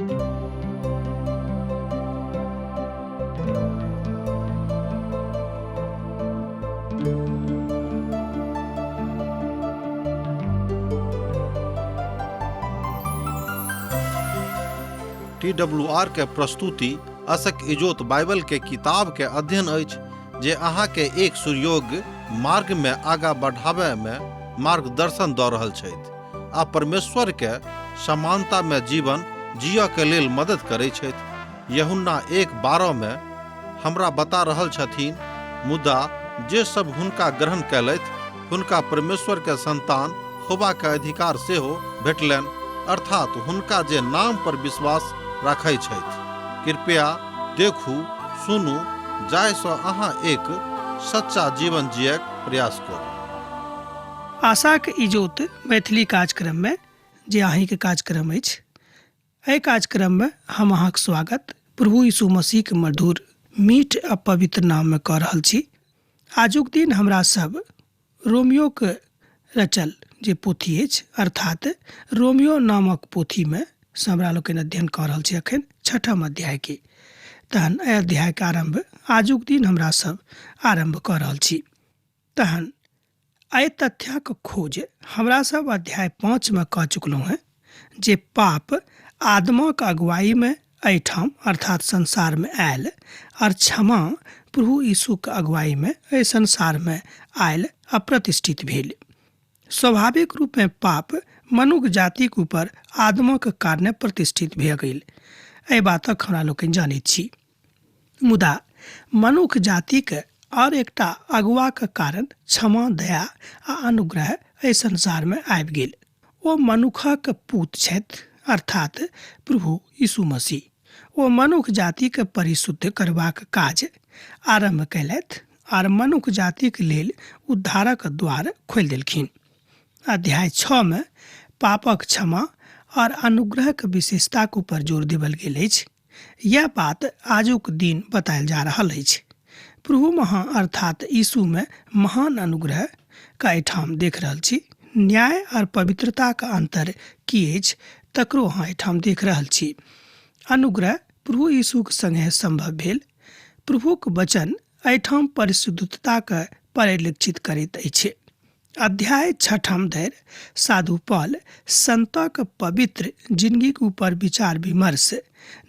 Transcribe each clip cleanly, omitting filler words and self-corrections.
T W R के प्रस्तुति असक इजोत बाइबल के किताब के अध्ययन अछि जे अहाँ के एक सुयोग्य मार्ग में आगा बढ़ाबय में मार्गदर्शन दऽ रहल छथि आ परमेश्वर के समानता में जीवन जियऽ के लेल मदद करै छथि। यूहन्ना 1:12 में हमरा बता रहल छथिन, मुदा जे सब हुनका ग्रहण कयलथि हुनका परमेश्वर के संतान होबा के अधिकार सेहो भेटलनि, अर्थात हुनका जे नाम पर विश्वास राखै छथि। कृपया देखू, सुनू, जाहि सँ अहाँ एक सच्चा जीवन जियक प्रयास करू। आशाक इजोत मैथिली कार्यक्रममे जे अहीँके कार्यक्रम अछि, एहि कार्यक्रममे हम अहाँक स्वागत प्रभु यीशु मसीहके मधुर मीठ आ पवित्र नाममे कऽ रहल छी। आजुक दिन हमरा सब रोमियोके रचल जे पोथी अछि, अर्थात रोमियो नामक पोथीमे से हमरा लोकनि अध्ययन कऽ रहल छी अखन छठम अध्यायके। तहन एहि अध्यायके आरम्भ आजुक दिन हमरा सब आरम्भ कऽ रहल छी। तहन एहि तथ्यक खोज हमरा सब अध्याय 5 में कऽ चुकलहुँ हेँ जे पाप आदमक अगुवाई में एहिठाम अर्थात संसार में आयल और क्षमा प्रभु यीशुक अगुवाई में एहि संसार में आयल आ प्रतिष्ठित भेल। स्वाभाविक रूप में पाप मनुख जातिक ऊपर आदमक कारणे प्रतिष्ठित भए गेल, एहि बातक हमरा लोकनि जानैत छी। मुदा मनुख जातिक आओर एकटा अगुआक कारण क्षमा, दया आ अनुग्रह एहि संसारमे आबि गेल। ओ मनुखक पूत छथि, अर्थात प्रभु यीशु मसीह। ओ मनुख जातिके परिशुद्ध करबाक काज आरम्भ कयलथि आर मनुख जातिक लेल उद्धारक द्वार खोलि देलखिन। अध्याय 6 मे पापक क्षमा और अनुग्रहक विशेषताक ऊपर जोर देवल गेल अछि। यह बात आजुक दिन बतायल जा रहल अछि। प्रभु महा अर्थात यीशु में महान अनुग्रह का एहिठाम देख रहल छी। न्याय और पवित्रता का अंतर की अछि तकरो अहाँ एहिठाम देख रहल छी। अनुग्रह प्रभु यीशुक संगे संभव भेल। प्रभुक वचन एहिठाम परिशुद्धता के परिलक्षित करैत अछि। अध्याय छठम धरि साधु पॉल संतक पवित्र जिंदगीक ऊपर विचार विमर्श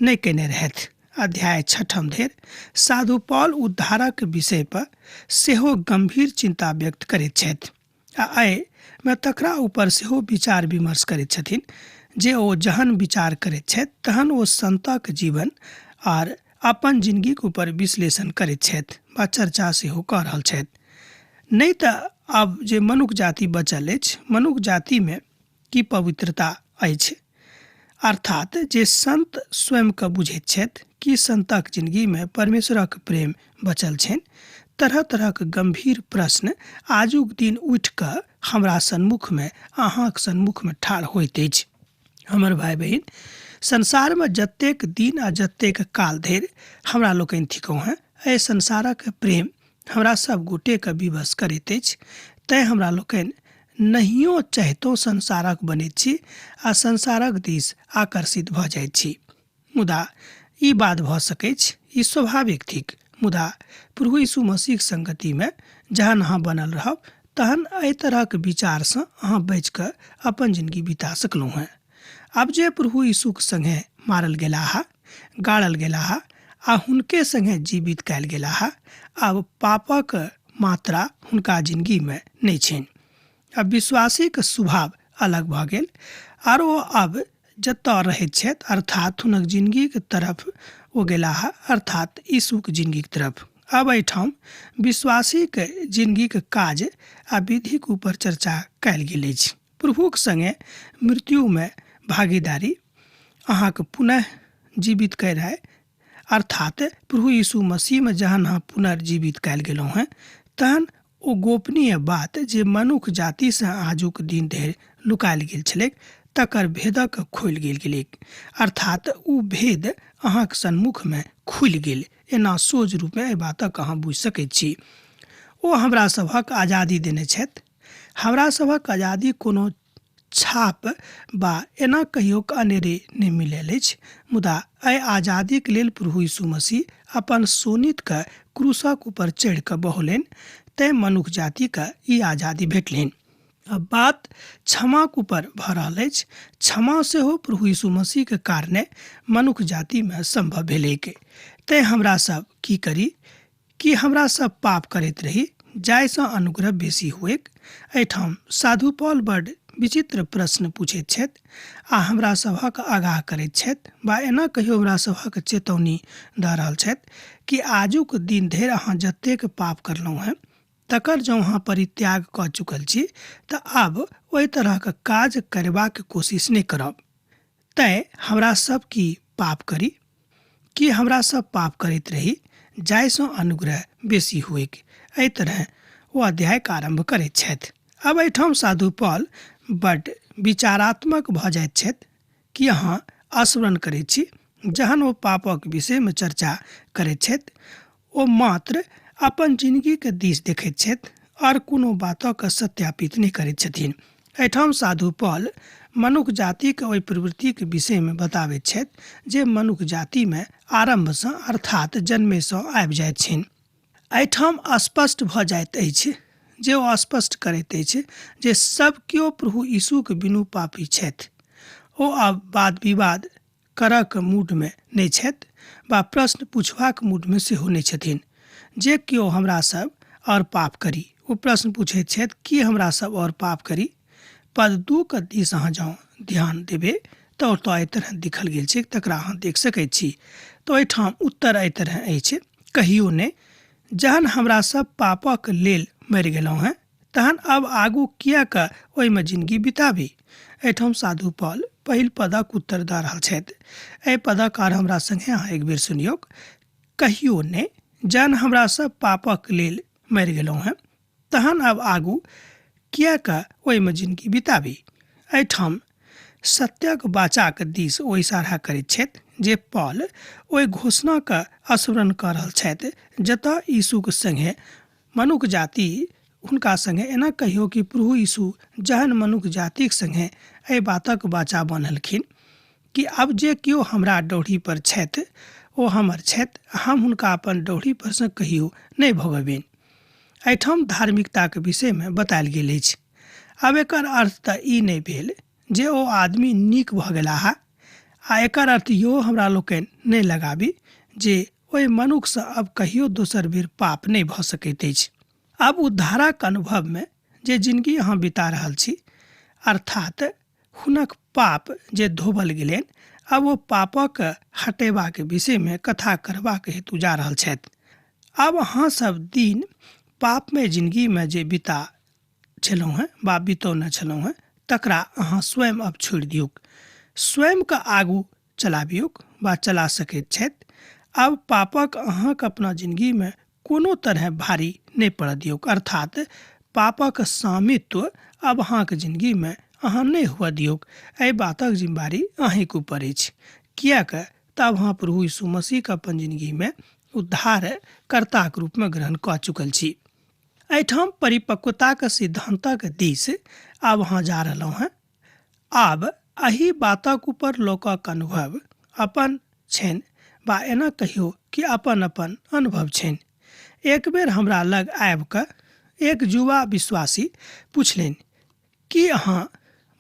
नहि कयने रहथि। अध्याय छठम धरि साधु पॉल उद्धारक विषय पर सेहो गंभीर चिंता व्यक्त करैत छथि आ एहिमे तकरा ऊपर सेहो विचार विमर्श करैत छथिन जे ओ जहन विचार करैत छथि तहन ओ संतक जीवन आर अपन जिंदगीक ऊपर विश्लेषण करैत छथि वा चर्चा सेहो कऽ रहल छथि। नहि तऽ आब जे मनुख जाति बचल अछि, मनुख जातिमे की पवित्रता अछि? अर्थात जे संत स्वयंके बुझैत छथि, की संतक जिंदगीमे परमेश्वरक प्रेम बचल छनि? तरह तरहक गंभीर प्रश्न आजुक दिन उठि कऽ हमरा सन्मुखमे, अहाँक सन्मुखमे ठाढ़ होइत अछि। हमर भाइ बहिन, संसारमे जतेक दिन आ जतेक काल धरि हमरा लोकनि थिकहुँ हेँ, एहि संसारक प्रेम हमरा सब गोटेके विवश करैत अछि। तैँ हमरा लोकनि नहियो चाहितो संसारक बनैत छी आ संसारक दिस आकर्षित भऽ जाइत छी। मुदा ई बात भऽ सकैछ, ई स्वाभाविक थिक। मुदा प्रभु यीशु मसीहक संगतिमे जहन अहाँ बनल रहब तहन एहि तरहक विचारसँ अहाँ बचि कऽ अपन जिंदगी बिता सकलहुँ हेँ। आब जे प्रभु यीशुक संगे मारल गेलाह, गाड़ल गेलाह आ हुनके संगे जीवित कयल गेलाह, आब पापक मात्रा हुनका जिंदगीमे नहि छनि। आब विश्वासीक स्वभाव अलग भऽ गेल आर ओ आब जतऽ रहैत छथि, अर्थात हुनक जिंदगीक तरफ ओ गेलाह, अर्थात यीशुक जिंदगीक तरफ। आब एहिठाम विश्वासीक जिंदगीक काज आ विधिक ऊपर चर्चा कयल गेल अछि। प्रभुक संगे मृत्युमे भागीदारी अहाँके पुनः जीवित कयनाइ, अर्थात प्रभु यीशु मसीहमे जहन अहाँ पुनर्जीवित कयल गेलहुँ हेँ तहन ओ गोपनीय बात जे मनुख जातिसँ आजुक दिन धरि लुकायल गेल छलैक तकर भेदक खोलि गेल गेलैक, अर्थात ओ भेद अहाँक सन्मुखमे खुलि गेल। एना सोझ रूपमे एहि बातक अहाँ बुझि सकैत छी। ओ हमरा सभक आजादी देने छथि। हमरा सभक आजादी कोनो छाप बा एना कहियो अनेरे नहि मिलल अछि। मुदा एहि आजादीके लेल प्रभु यीशु मसीह अपन शोणितके क्रूसक ऊपर चढ़ि कऽ बहौलनि, तैँ मनुख जातिके ई आजादी भेटलनि। अब बात क्षमाक ऊपर भऽ रहल अछि। क्षमा सेहो प्रभु यीशु मसीहके कारणे मनुख जातिमे सम्भव भेलैक। तैँ हमरा सब की करी कि हमरा सब पाप करैत रही जाहिसँ अनुग्रह बेसी हुएक? एहिठाम साधु पॉल बड विचित्र प्रश्न पूछैत छथि आ हमरा सभक आगाह करैत छथि बा एना कहियो हमरा सभक चेतौनी दऽ रहल छथि कि आजुक दिन धरि अहाँ जतेक पाप करलहुँ हेँ तकर जँ अहाँ परित्याग कऽ चुकल छी तऽ आब ओहि तरहक काज करबाक कोशिश नहि करब। तैँ हमरा सब की पाप करी कि हमरा सब पाप करैत रही जाहिसँ अनुग्रह बेसी हुएक? एहि तरह ओ अध्यायके आरम्भ करैत छथि। अब एहिठाम साधु पॉल बड विचारात्मक भऽ जाइत छथि कि अहाँ स्मरण करैत छी जहन ओ पापक विषयमे चर्चा करैत छथि ओ मात्र अपन जिनगीके दिस देखैत छथि आओर कोनो बातक सत्यापित नहि करैत छथिन। एहिठाम साधु पॉल मनुख जातिके ओहि प्रवृत्तिके विषयमे बताबैत छथि जे मनुख जातिमे आरम्भसँ अर्थात जन्मेसँ आबि जाइत छनि। एहिठाम स्पष्ट भऽ जाइत अछि जे ओ स्पष्ट करैत अछि जे सब केओ प्रभु यीशुके बिनु पापी छथि। ओ आब वाद विवाद करऽके मूडमे नहि छथि वा प्रश्न पूछबाक मूडमे सेहो नहि छथिन जे केओ हमरा सब आओर पाप करी। ओ प्रश्न पूछैत छथि कि हमरा सब आओर पाप करी? पद 2 के दिस अहाँ जाउ ध्यान देबै तऽ ओतऽ एहि तरह लिखल गेल छै तकरा अहाँ देख सकैत छी। तऽ ओहिठाम उत्तर एहि तरह अछि, कहियो नहि। जहन हमरा सब पापक लेल मरि गेलहुँ हेँ तहन अब आगू किएक ओहिमे जिनगी बिताबी? एहिठाम साधु पॉल पहिल पदक उत्तर दऽ रहल छथि। एहि पदक आर हमरा संगे अहाँ एक बेर सुनियौक। कहियो नहि, जहन हमरा सब पापक लेल मरि गेलहुँ हेँ तहन अब आगू किएक ओहिमे जिनगी बिताबी? एहिठाम सत्यक वाचाक दिस ओ इशारा करैत छथि जे पॉल ओहि घोषणाके स्मरण कऽ रहल छथि जतऽ यीशुक संगे मनुख जाति हुनका संगे एना कहियो कि प्रभु यीशु जहन मनुख जातिक संगे एहि बातक वाचा बान्हलखिन कि अब जे केओ हमरा डौढ़ी पर छथि ओ हमर छथि, हम हुनका अपन डौढ़ी पर सँ कहियो नहि भगबनि। एहिठाम धार्मिकताक विषयमे बतायल गेल अछि। आब एकर अर्थ तऽ ई नहि भेल जे ओ आदमी नीक भऽ गेलाह, आ एकर अर्थ इहो हमरा लोकनि नहि लगाबी जे ओहि मनुखसँ अब कहियो दोसर बेर पाप नहि भऽ सकैत अछि। आब उद्धारक अनुभवमे जे जिनगी अहाँ बिता रहल छी, अर्थात हुनक पाप जे धोबल गेलनि, आब ओ पापक हटेबाक विषयमे कथा करबाक हेतु जा रहल छथि। आब अहाँ सब दिन पापमय जिनगीमे जे बिता छलहुँ हेँ वा बितौने छलहुँ हेँ तकरा अहाँ स्वयं अब छोड़ि दियौक, स्वयंके आगू चलाबियौक वा चला सकैत छथि। आब पापक अहाँके अपना जिनगीमे कोनो तरहे भारी नहि पड़ऽ दियौक, अर्थात पापक स्वामित्व अब अहाँके जिनगीमे अहाँ नहि हुअ दियौक। एहि बातक जिम्मेवारी अहीँके ऊपर अछि, किएक तऽ अब अहाँ प्रभु यीशु मसीहके अपन जिनगीमे उद्धारकर्ताके रूपमे ग्रहण कऽ चुकल छी। एहिठाम परिपक्वताक सिद्धान्तक दिस आब अहाँ जा रहलहुँ हेँ। आब एहि बातक ऊपर लोकक अनुभव अपन छनि वा एना कहियो कि अपन अपन अनुभव छनि। एक बेर हमरा लग आबि कऽ एक युवा विश्वासी पुछलनि कि अहाँ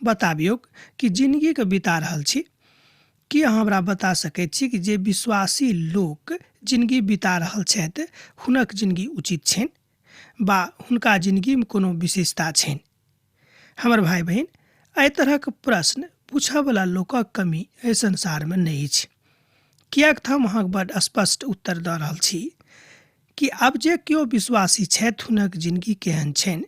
बताबियौक कि जिनगीके बिता रहल छी? की अहाँ हमरा बता सकैत छी कि जे विश्वासी लोक जिनगी बिता रहल छथि हुनक जिनगी उचित छनि वा हुनका जिनगीमे कोनो विशेषता छनि? हमर भाइ बहिन, एहि तरहक प्रश्न पूछयवला लोकक कमी एहि संसारमे नहि अछि। किएक तऽ हम अहाँके बड्ड स्पष्ट उत्तर दऽ रहल छी कि आब जे केओ विश्वासी छथि हुनक जिनगी केहन छनि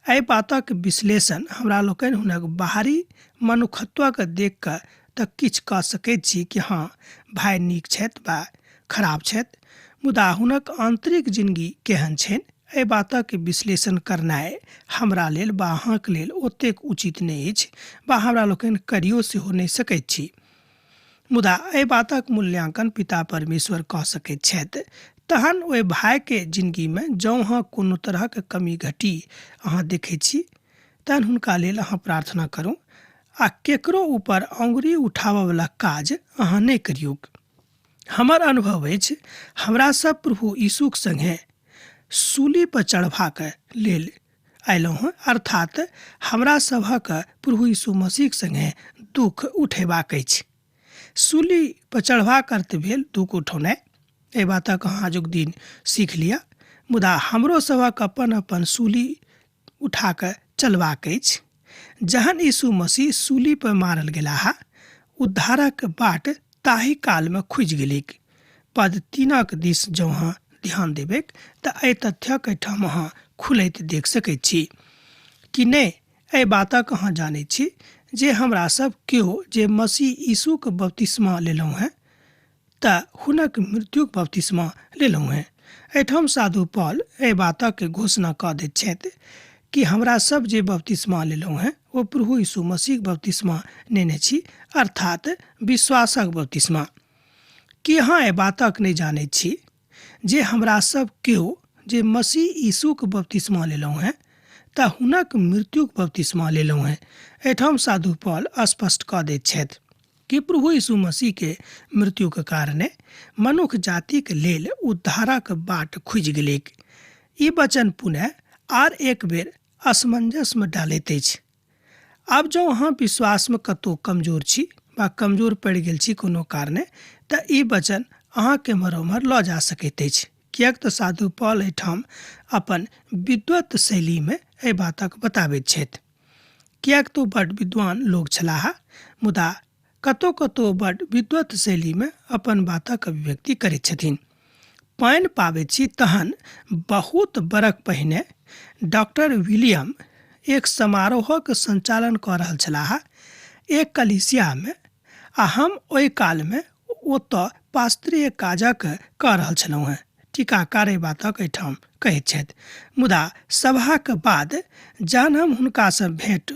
एहि बातक विश्लेषण हमरा लोकनि हुनक बाहरी मनुखत्वके देख कऽ तऽ किछु कऽ सकैत छी कि हँ भाय नीक छथि वा खराब छथि, मुदा हुनक आन्तरिक जिनगी केहन छनि एहि बातक विश्लेषण करनाइ हमरा लेल वा अहाँके लेल ओतेक उचित नहि अछि वा हमरा लोकनि करियो सेहो नहि सकैत छी। मुदा एहि बातक मूल्यांकन पिता परमेश्वर कऽ सकैत छथि। तहन ओहि भायके जिनगीमे जँ अहाँ कोनो तरहक कमी घटी अहाँ देखै छी तहन हुनका लेल अहाँ प्रार्थना करू। आ केकरो ऊपर अङ्गुरी उठाबयवला काज अहाँ नहि करियौक। हमर अनुभव अछि, हमरा सब प्रभु यीशुक संगे सूली पर चढ़बाक लेल अयलहुँ हँ, अर्थात हमरा सभक प्रभु यीशु मसीहक संगे दुःख उठेबाक अछि। सूली पर चढ़बाक अर्थ भेल दुःख उठौनाइ। एहि बातक अहाँ आजुक दिन सीख लिअ। मुदा हमरो सभक अपन अपन सूली उठा कऽ चलबाक अछि। जहन यीशु मसीह सूली पर मारल गेलाह, उद्धारक बाट ताहि कालमे खुजि गेलैक। पद 3 दिस जँ अहाँ ध्यान देबैक तऽ एहि तथ्यक एहिठाम अहाँ खुलैत देख सकैत छी कि नहि। एहि बातक अहाँ जानैत छी जे हमरा सब केओ जे मसीह यीशुक बपतिस्मा लेलहुँ हेँ तऽ हुनक मृत्युक बपतिस्मा लेलहुँ हेँ। एहिठाम साधु पॉल एहि बातक घोषणा कऽ दैत छथि कि हमरा सब जे बपतिस्मा लेलहुँ हेँ ओ प्रभु यीशु मसीहक बपतिस्मा नेने छी, अर्थात विश्वासक बपतिस्मा। की अहाँ एहि बातक नहि जानैत छी जे हमरा सब केओ जे मसीह यीशुक बपतिस्मा लेलहुँ हेँ तऽ हुनक मृत्युक बपतिस्मा लेलहुँ हेँ? एहिठाम साधु पॉल स्पष्ट कऽ दैत छथि कि प्रभु यीशु मसीह के मृत्युक कारणे मनुख जातिक लेल उद्धारक बाट खुजि गेलैक। ई वचन पुनः आर एक बेर असमंजसमे डालैत अछि। आब जँ अहाँ विश्वासमे कतहु कमजोर छी वा कमजोर पड़ि गेल छी कोनो कारणे, तऽ ई वचन अहाँके एम्हर ओम्हर लऽ जा सकैत अछि, किएक तऽ साधु पॉल एहिठाम अपन विद्वत शैलीमे एहि बातक बताबैत छथि। किएक तऽ ओ बड्ड विद्वान लोक छलाह, मुदा कतहु कतहु ओ बड्ड विद्वत शैलीमे अपन बातक अभिव्यक्ति करैत छथिन। पानि पाबैत छी तहन बहुत बरख पहिने डॉक्टर विलियम एक समारोहक संचालन कऽ रहल छलाह एक कलीसियामे, आ हम ओहि कालमे ओतऽ पास्त्रीय काजक कऽ रहल छलहुँ हेँ। टीकाकार एहि बातक एहिठाम कहैत छथि। मुदा सभाक बाद जहन हम हुनकासँ भेँट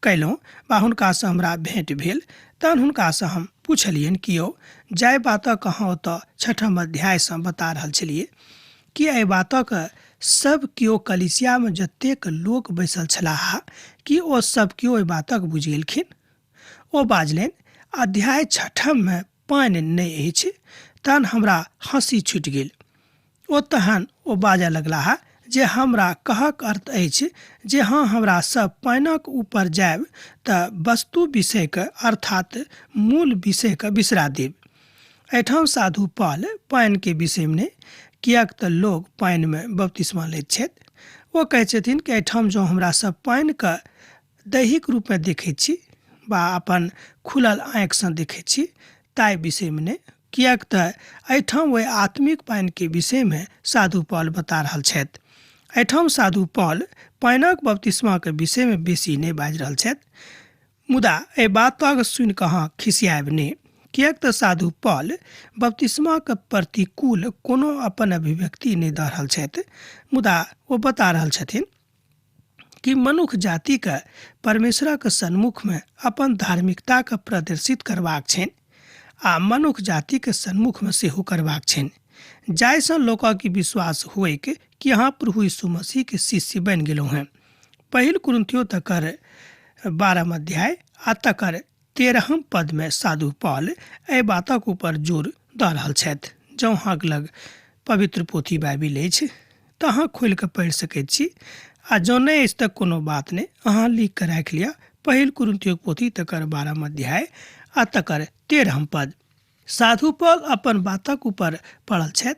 कयलहुँ वा हुनकासँ हमरा भेँट भेल, तहन हुनकासँ हम पुछलियनि कि यौ, जाहि बातक अहाँ ओतऽ छठम अध्यायसँ बता रहल छलियै, कि एहि बातक सब केओ कलीसियामे जतेक लोक बैसल छलाह, कि ओ सब केओ एहि बातक बुझि गेलखिन? ओ बाजलनि, अध्याय छठममे पानि नहि अछि। तहन हमरा हँसी छुटि गेल। ओ तहन ओ बाजऽ लगलाह जे हमरा कहक अर्थ अछि जे हँ, हमरा सब पानिक ऊपर जायब तऽ वस्तु विषयके अर्थात मूल विषयके बिसरा देब। एहिठाम साधु पॉल पानिके विषयमे नहि, किएक तऽ लोक पानिमे बपतिस्मा लैत छथि। ओ कहै छथिन कि एहिठाम जँ हमरा सब पानिके दैहिक रूपमे देखैत छी वा अपन खुलल आँखिसँ देखैत छी ताहि विषयमे नहि, किएक तऽ एहिठाम ओहि आत्मिक पानिके विषयमे साधु पॉल बता रहल छथि। एहिठाम साधु पॉल पानिक बपतिस्माके विषयमे बेसी नहि बाजि रहल छथि। मुदा एहि बातक सुनि कऽ अहाँ खिसियाएब नहि, किएक तऽ साधु पॉल बपतिस्माके प्रतिकूल कोनो अपन अभिव्यक्ति नहि दऽ रहल छथि, मुदा ओ बता रहल छथिन कि मनुख जातिके परमेश्वरक सन्मुखमे अपन धार्मिकताके प्रदर्शित करबाक छनि आ मनुख जातिके सन्मुखमे सेहो करबाक छनि, जाहिसँ लोकक ई विश्वास होइक कि अहाँ प्रभु यीशु मसीहके शिष्य बनि गेलहुँ हेँ। पहिल कुरिन्थियो तकर 12 अध्याय आ तकर 13 पदमे साधु पॉल एहि बातक ऊपर जोर दऽ रहल छथि। जँ अहाँक लग पवित्र पोथी बाइबिल अछि तऽ अहाँ खोलि कऽ पढ़ि सकैत छी, आ जँ नहि अछि तऽ कोनो बात नहि, अहाँ लिख कऽ राखि लिअ। पहिल कुरिन्थियोक पोथी तकर 12 अध्याय आ तकर 13 पद। साधु पॉल अपन बातक ऊपर पड़ल छथि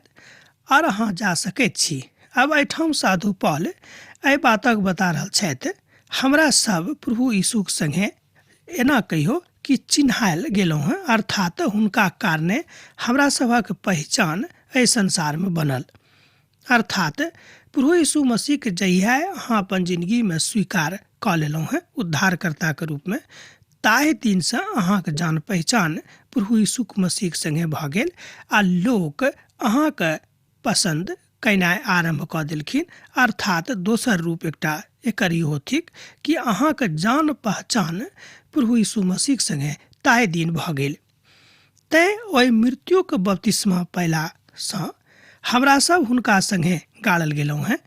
आर अहाँ जा सकैत छी। आब एहिठाम साधु पॉल एहि बातक बता रहल छथि, हमरा सब प्रभु यीशुक संगे एना कहियो कि चिन्हायल गेलहुँ हेँ, अर्थात हुनका कारणे हमरा सभक पहिचान एहि संसारमे बनल। अर्थात प्रभु यीशु मसीहके जहिया अहाँ अपन जिंदगीमे स्वीकार कऽ लेलहुँ हेँ उद्धारकर्ताके रूपमे, ताहि दिनसँ अहाँके जान पहिचान प्रभु यीशु मसीहके संगे भऽ गेल आ लोक अहाँके पसन्द कयनाइ आरम्भ कऽ देलखिन। अर्थात दोसर रूप एकटा एकर इहो थिक कि अहाँके जान पहचान प्रभु यीशु मसीहके संगे ताहि दिन भऽ गेल। तैँ ओहि मृत्युके बपतिस्मा पयलासँ हमरा सब हुनका संगे गाड़ल गेलहुँ हेँ,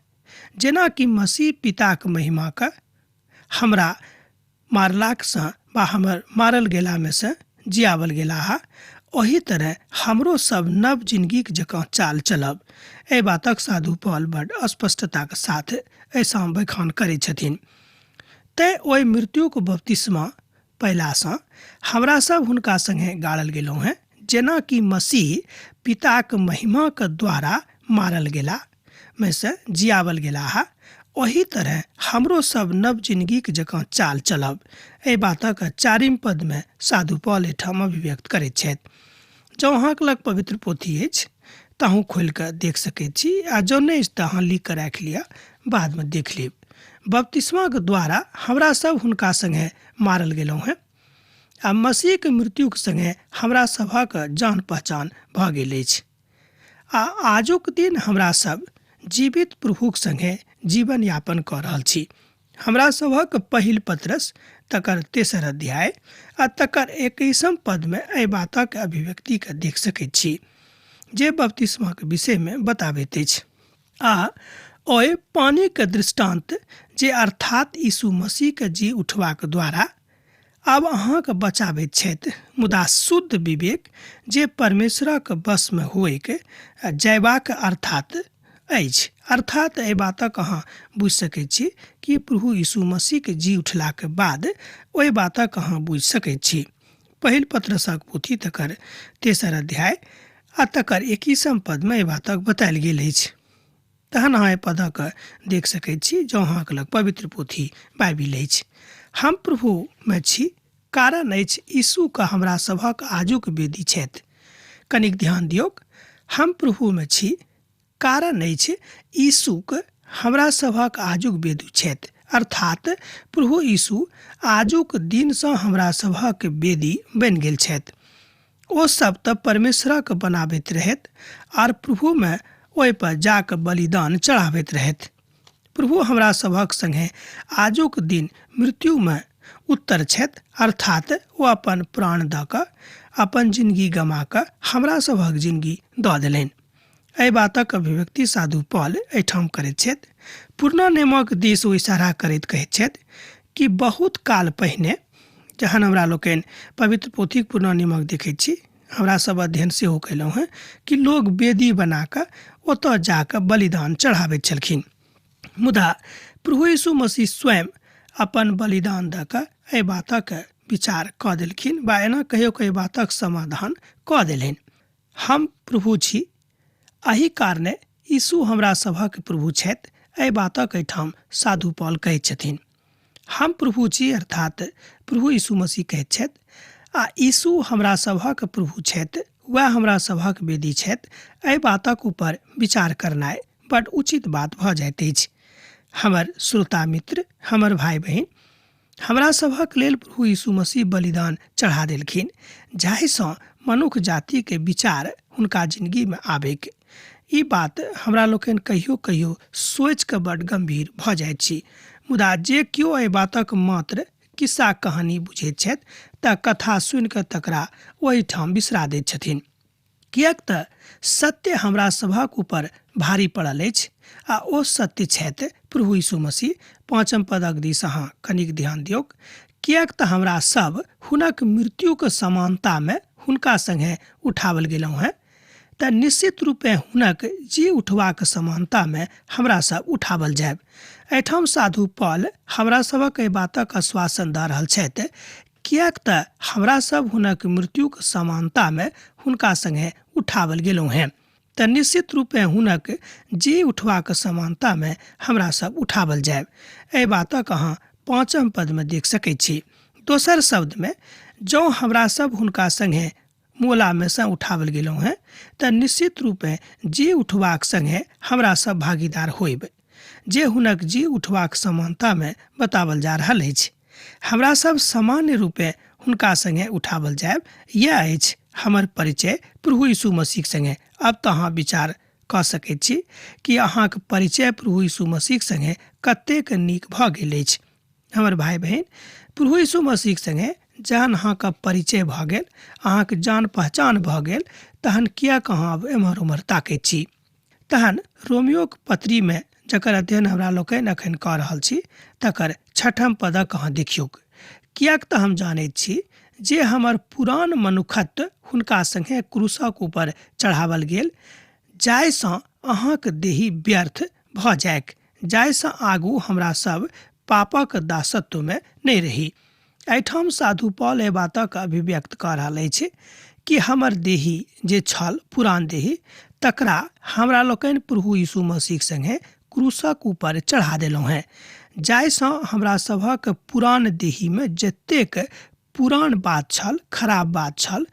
जेना कि मसीह पिताक महिमाके हमरा मारलाकसँ बा हमर मारल गेलामे सँ जियावल गेलाह, ओही तरह हमरो सब नव जिनगीक जकाँ चाल चलब। एहि बातक साधु पॉल बड स्पष्टताक साथ एहिसँ बखान करैत छथिन। तेँ ओहि मृत्युक बपतिस्मा पयलासँ हमरा सब हुनका संगे गाड़ल गेलहुँ हेँ, जेना कि मसीह पिताक महिमाक द्वारा मारल गेला मे सँ जियावल गेलाह, ओही तरह हमरो सब नव जिनगीक जकाँ चाल चलब। एहि बातक चारिम पदमे साधु पॉल एहिठाम अभिव्यक्त करैत छथि। जँ अहाँके लग पवित्र पोथी अछि तऽ अहूँ खोलि कऽ देख सकैत छी, आ जँ नहि अछि तऽ अहाँ लिख कऽ राखि लिअ, बादमे देख लेब। बपतिस्माक द्वारा हमरा सब हुनका संगे मारल गेलहुँ हेँ आ मसीहके मृत्युक संगे हमरा सभक जान पहचान भऽ गेल अछि। आ आजुक दिन हमरा सब जीवित प्रभुक संगे जीवन यापन कऽ रहल छी। हमरा सभक पहिल पत्रस तकर तेसर अध्याय आ तकर 21 पदमे एहि बातक अभिव्यक्तिके देख सकैत छी जे बपतिस्माक विषयमे बताबैत अछि। आ ओहि पानिक दृष्टान्त जे अर्थात यीशु मसीहके जी उठबाक द्वारा आब अहाँके बचाबैत छथि, मुदा शुद्ध विवेक जे परमेश्वरक वशमे होइक जयबाक अर्थात अछि। अर्थात एहि बातक अहाँ बुझि सकैत छी कि प्रभु यीशु मसीहके जी उठलाक बाद ओहि बातक अहाँ बुझि सकैत छी। पहिल पत्रसक पोथी तकर तेसर अध्याय आ तकर 21 पदमे एहि बातक बतायल गेल अछि। तहन अहाँ एहि पदक देख सकैत छी जँ अहाँके लग पवित्र पोथी बाइबिल अछि। हम प्रभुमे छी, कारण अछि यीशुके हमरा सभक आजुक वेदी छथि। कनिक ध्यान दियौक, हम प्रभुमे छी, कारण अछि यीशुक हमरा सभक आजुक वेदी छथि। अर्थात प्रभु यीशु आजुक दिनसँ हमरा सभक वेदी बनि गेल छथि। ओ सब तऽ परमेश्वरक बनाबैत रहैत आर प्रभुमे ओहिपर जाकऽ बलिदान चढ़ाबैत रहैत। प्रभु हमरा सभक संगे आजुक दिन मृत्युमे उत्तर छथि, अर्थात ओ अपन प्राण दऽ कऽ अपन जिनगी गमा कऽ हमरा सभक जिनगी दऽ देलनि। एहि बातक अभिव्यक्ति साधु पॉल एहिठाम करैत छथि। पुरना नियमक दिस ओ इशारा करैत कहैत छथि कि बहुत काल पहिने जहन हमरा लोकनि पवित्र पोथीक पुरना नियमक देखैत छी, हमरा सब अध्ययन सेहो कयलहुँ हेँ कि लोग वेदी बना कऽ ओतऽ जाकऽ बलिदान चढ़ाबैत छलखिन। मुदा प्रभु यीशु मसीह स्वयं अपन बलिदान दऽ कऽ एहि बातक विचार कऽ देलखिन वा एना कहियो एहि बातक समाधान कऽ देलनि। हम प्रभु छी, एहि कारणे यीशु हमरा सभक प्रभु छथि। एहि बातक एहिठाम साधु पॉल कहैत छथिन। हम प्रभु छी, अर्थात प्रभु यीशु मसीह कहैत छथि, आ यीशु हमरा सभक प्रभु छथि, वएह हमरा सभक वेदी छथि। एहि बातक ऊपर विचार करनाइ बड उचित बात भऽ जाइत अछि। हमर श्रोता मित्र, हमर भाइ बहिन, हमरा सभक लेल प्रभु यीशु मसीह बलिदान चढ़ा देलखिन, जाहिसँ मनुख जातिके विचार हुनका जिनगीमे आबैक। ई बात हमरा लोकनि कहियो कहियो सोचि कऽ बड गम्भीर भऽ जाइत छी, मुदा जे केओ एहि बातक मात्र किस्सा कहानी बुझैत छथि तऽ कथा सुनि कऽ तकरा ओहिठाम बिसरा दैत छथिन। किएक तऽ सत्य हमरा सभक ऊपर भारी पड़ल अछि आ ओ सत्य छथि प्रभु यीशु मसीह। 5 पदक दिस अहाँ कनिक ध्यान दियौक। किएक तऽ हमरा सब हुनक मृत्युक समानतामे हुनका संगे उठावल गेलहुँ हेँ, तऽ निश्चित रूपे हुनक जी उठबाक समानतामे हमरा सब उठावल जायब। एहिठाम साधु पॉल हमरा सभक एहि बातक आश्वासन दऽ रहल छथि, किएक तऽ हमरा सब हुनक मृत्युक समानतामे हुनका संगे उठावल गेलहुँ हेँ, तऽ निश्चित रूपे हुनक जी उठबाक समानतामे हमरा सब उठावल जायब। एहि बातक अहाँ 5 पदमे देख सकैत छी। दोसर शब्दमे, जँ हमरा सब हुनका संगे मोलामे सँ उठावल गेलहुँ हेँ, तऽ निश्चित रूपे जी उठबाक संगे हमरा सब भागीदार होइब, जे हुनक जी उठबाक समानतामे बतावल जा रहल अछि। हमरा सब सामान्य रूपे हुनका संगे उठावल जायब, यैह अछि हमर परिचय प्रभु यीशु मसीह संगे। अब तऽ अहाँ विचार कऽ सकैत छी कि अहाँक परिचय प्रभु यीशु मसीह संगे कतेक नीक भऽ गेल अछि। हमर भाइ बहिन, प्रभु यीशु मसीह संगे जहन अहाँके परिचय भऽ गेल, अहाँके जान पहचान भऽ गेल, तहन किएक अहाँ आब एम्हर ओम्हर ताकैत छी? तहन रोमियोक पत्रीमे, जकर अध्ययन हमरा लोकनि एखन कऽ रहल छी, तकर 6 पदक अहाँ देखियौक। किएक तऽ हम जानैत छी जे हमर पुरान मनुखत्व हुनका सङ्गे क्रूसक ऊपर चढ़ावल गेल, जाहिसँ अहाँक देही व्यर्थ भऽ जाइक, जाहिसँ आगू हमरा सब पापक दासत्वमे नहि रही। एहिठाम साधु पॉल एहि बातक अभिव्यक्त कऽ रहल अछि कि हमर देही जे छल पुरान देही, तकरा हमरा लोकनि प्रभु यीशु मसीह सङ्गे क्रूसक ऊपर चढ़ा देलहुँ हेँ, जाहिसँ हमरा सभक पुरान देहीमे जतेक पुरान बात छल, खराब बात छल,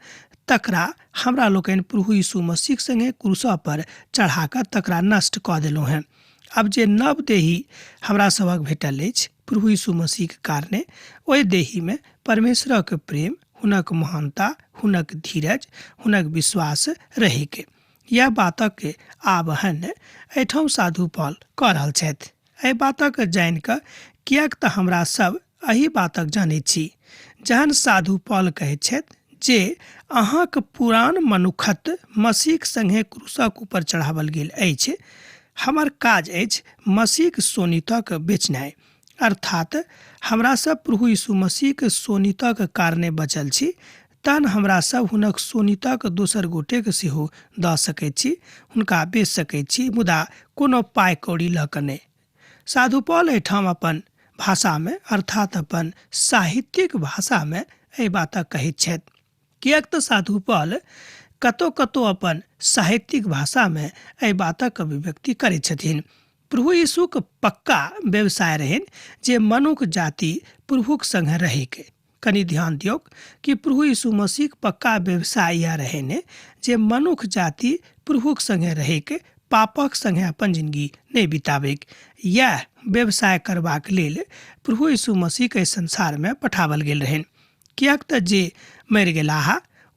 तकरा हमरा लोकनि प्रभु यीशु मसीह सङ्गे क्रूस पर चढ़ा कऽ तकरा नष्ट कऽ देलहुँ हेँ। आब जे नव देही हमरा सभक भेटल अछि प्रभु यीशु मसीहके कारणे, ओहि देहीमे परमेश्वरक प्रेम, हुनक महानता, हुनक धीरज, हुनक विश्वास रहैक। यैह बातक आह्वान एहिठाम साधु पॉल कऽ रहल छथि। एहि बातक जानि कऽ, किएक तऽ हमरा सब एहि बातक जनैत छी। जहन साधु पॉल कहैत छथि जे अहाँक पुरान मनुखत्व मसीहक संगे क्रूसक ऊपर चढ़ावल गेल अछि, हमर काज अछि मसीहक शोणितक बेचनाइ। अर्थात हमरा सब प्रभु यीशु मसीहक शोणितक कारणे बचल छी, तहन हमरा सब हुनक शोणितक दोसर गोटेक सेहो दऽ सकैत छी, हुनका बेच सकैत छी, मुदा कोनो पाइ कौड़ी लऽ कऽ नहि। साधु पॉल एहिठाम अपन भाषामे, अर्थात अपन साहित्यिक भाषामे एहि बातक कहैत छथि। किएक तऽ साधु पॉल कतौ कतौ अपन साहित्यिक भाषामे एहि बातक अभिव्यक्ति करैत छथिन। प्रभु यीशुक पक्का व्यवसाय रहनि जे मनुख जाति प्रभुक संगे रहैक। कनि ध्यान दियौक कि प्रभु यीशु मसीहक पक्का व्यवसाय इएह रहनि जे मनुख जाति प्रभुक संगे रहैक, पापक संगे अपन जिंदगी नहि बिताबैक। इएह व्यवसाय करबाक लेल प्रभु यीशु मसीहके एहि संसारमे पठाओल गेल रहनि। किएक तऽ जे मरि गेलाह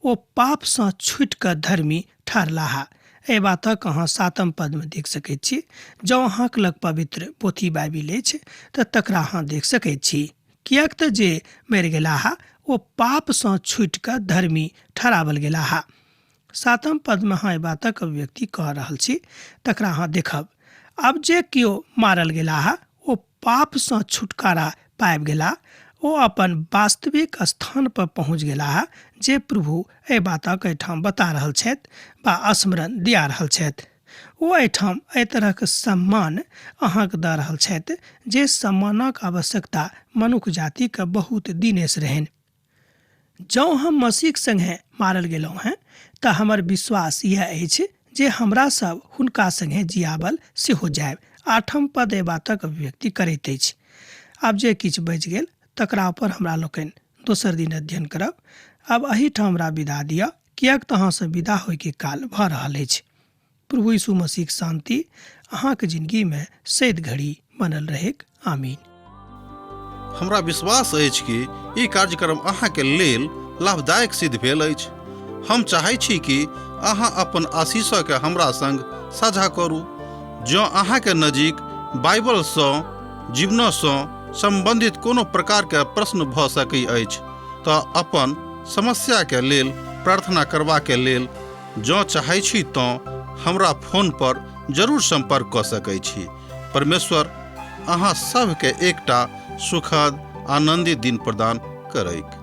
ओ पापसँ छुटि कऽ धर्मी ठहरलाह। एहि बातक अहाँ सातम पदमे देख सकैत छी। जँ अहाँक लग पवित्र पोथी बाइबिल अछि तऽ तकरा अहाँ देख सकैत छी। किएक तऽ जे मरि गेलाह ओ पापसँ छुटि कऽ धर्मी ठहरावल गेलाह। सातम पदमे अहाँ एहि बातक अभिव्यक्ति कऽ रहल छी, तकरा अहाँ देखब। आब जे केओ मारल गेलाह ओ पापसँ छुटकारा पाबि गेलाह, ओ अपन वास्तविक स्थान पर पहुँच गेलाह, जे प्रभु एहि बातक एहिठाम बता रहल छथि वा स्मरण दिया रहल छथि। ओ एहिठाम एहि तरहक सम्मान अहाँके दऽ रहल छथि जे सम्मानक आवश्यकता मनुख जातिके बहुत दिनेसँ रहनि। जँ हम मसीहक सङ्गे मारल गेलहुँ हेँ तऽ हमर विश्वास इएह अछि जे हमरा सब हुनका सङ्गे जियाबल सेहो जायब। आठम पद एहि बातक अभिव्यक्ति करैत अछि। आब जे किछु बचि गेल तकरा ऊपर हमरा लोकनि दोसर दिन अध्ययन करब। आब एहिठाम हमरा विदा दिअ, किएक तऽ अहाँसँ विदा होइके काल भऽ रहल अछि। प्रभु यीशु मसीहक शान्ति अहाँके जिनगीमे सैद घड़ी बनल रहैक। आमीन। हमरा विश्वास अछि कि ई कार्यक्रम अहाँके लेल लाभदायक सिद्ध भेल अछि। हम चाहै छी कि अहाँ अपन आशीषके हमरा संग साझा करू। जँ अहाँके नजीक बाइबलसँ जीवनसँ सम्बन्धित कोनो प्रकारके प्रश्न भऽ सकै अछि तऽ अपन समस्याके लेल प्रार्थना करबाके लेल जँ चाहै छी तँ हमरा फोनपर जरूर सम्पर्क कऽ सकै छी। परमेश्वर अहाँ सभके एकटा सुखद आनन्दित दिन प्रदान करैक।